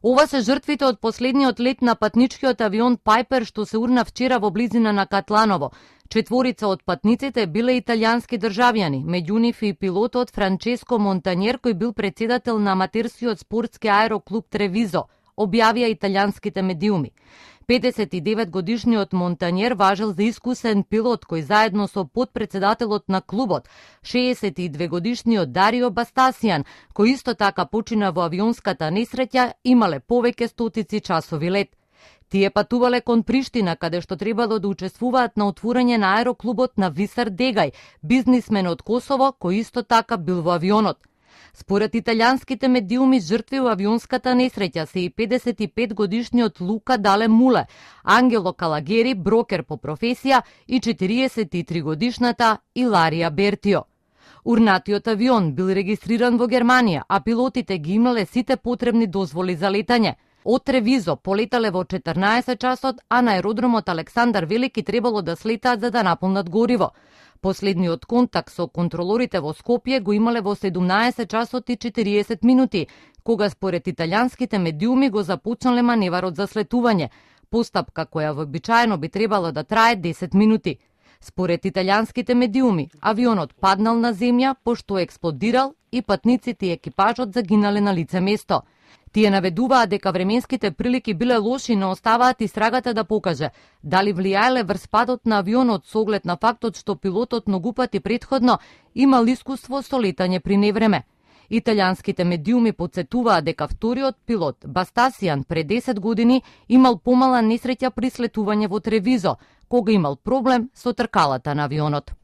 Ова се жртвите од последниот лет на патничкиот авион Пайпер што се урна вчера во близина на Катланово. Четворица од патниците биле италијански државјани, меѓу нив и пилотот Франческо Монтанјер кој бил председател на аматерскиот спортски аероклуб Тревизо, објавија италијанските медиуми. 59-годишниот Монтанјер важел за искусен пилот кој заедно со подпредседателот на клубот, 62-годишниот Дарио Бастасијан, кој исто така почина во авионската несреќа, имале повеќе стотици часови лет. Тие патувале кон Приштина, каде што требало да учествуваат на отворање на аероклубот на Висар Дегај, бизнисмен од Косово, кој исто така бил во авионот. Според италијанските медиуми, жртви во авионската несреќа се и 55-годишниот Лука Дале Муле, Ангело Калагери, брокер по професија, и 43-годишната Иларија Бертио. Урнатиот авион бил регистриран во Германија, а пилотите ги имале сите потребни дозволи за летање. Од Тревизо полетале во 14 часот, а на аеродромот Александар Велики требало да слетаат за да наполнат гориво. Последниот контакт со контролорите во Скопје го имале во 17 часот и 40 минути, кога според италијанските медиуми го започнале маневарот за слетување, постапка која вообичаено би требало да трае 10 минути. Според италијанските медиуми, авионот паднал на земја пошто експлодирал и патниците и екипажот загинале на лице место. Тие наведуваат дека временските прилики биле лоши, но оставаат истрагата да покаже дали влијаеле врз падот на авионот со оглед на фактот што пилотот многу пати претходно имал искуство со летање при невреме. Италијанските медиуми потсетуваат дека вториот пилот, Бастасијан, пред 10 години имал помала несреќа при слетување во Тревизо, кога имал проблем со тркалата на авионот.